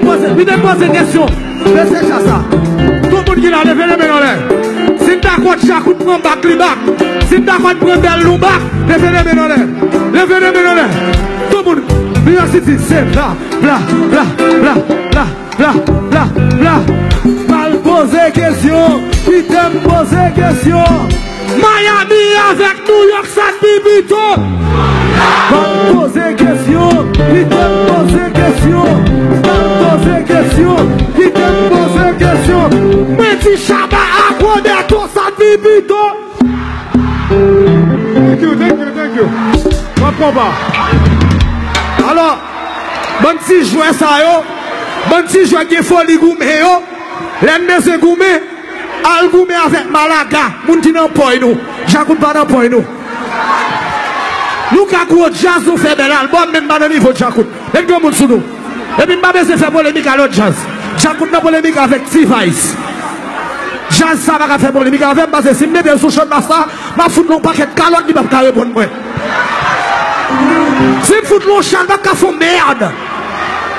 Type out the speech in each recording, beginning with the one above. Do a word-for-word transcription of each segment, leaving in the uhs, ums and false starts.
Poze, li te poze kesyon. Mesye Chasa. Tout moun ki la, leve de men anlè. Si n dakò Djakout pran bak li bak, si n dakò pran bèl nou bak, leve de men anlè. Leve de men anlè. Tout moun. Vivacity, se bla, bla, bla, bla, bla, bla, bla, bla. Mal poze kesyon, kite m poze kesyon. Miami avèk New York, sa n pi pito. Ban m poze kesyon, kite m poze kesyon. Ban m poze kesyon, kite m poze kesyon. Mwen di Shabba ak Roberto, sa n pi pito. Thank you, thank you, thank you. Bon konba. Alò, bann ti jwè sa yo, bann ti jwè gen foli goumen yo, lè n bezwen goumen, al goumen avèk Malaga, moun ki nan pòy nou. Djakout pa nan pòy nou. Nou ka gwo djaz, nou fè bèl albòm, men n pa nan nivo Djakout. Met granmoun sou nou. Epi m pa bezwen fè polemik a lòt djaz. Djakout nan polemik avèk T-Vice. Djaz sa pa ka fè polemik avè m, paske si m mete l sou channmas la, m ap fout l yon pakèt kalòt, li p ap ka reponn mwen. Si m fout l yon chan, l p ap ka fè yon mèd.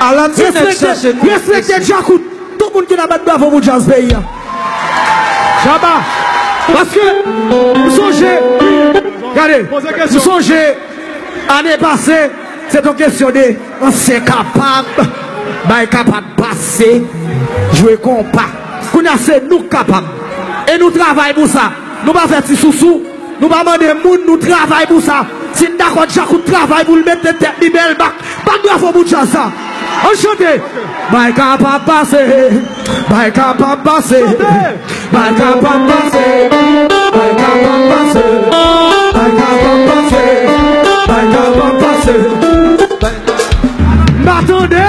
Alan Zenet chache nou. Respekte Djakout. Tout moun ki la bat bravo pou djaz peyi a. Shabba. Paske, m sonje, gade, m sonje, ane pase, se t on kesyon de ansyen kapab, bay kapab pase, jwe konpa. Kounye a se nou k kapab. E nou travay pou sa. Nou pa fè ti sousou. Nou pa mande moun, nou travay pou sa. Si n dakò Djakout travay pou l mete tèt li bèl bak, bat bravo pou djaz sa. Ann chante. Bay kapab pase, bay kapab pase, bay kapab pase, bay kapab pase, bay kapab pase, bay kapab pase. M pa tande.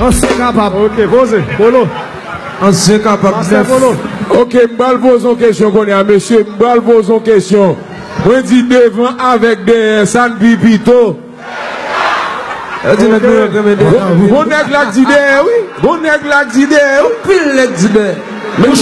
Ansyen kapab. Ok, poze. Polo. Ansyen kapab nèf. Ok, m pral poze yon kesyon kounye a, mesye. M pral poze yon kesyon. Mwen di devan avèk dèyè, sa n pi pito. Yo di nèg New York renmen dèyè. Gon nèg la k di dèyè, wi. Gon nèg la k di dèyè, wi. Pil nèg di dèyè. Men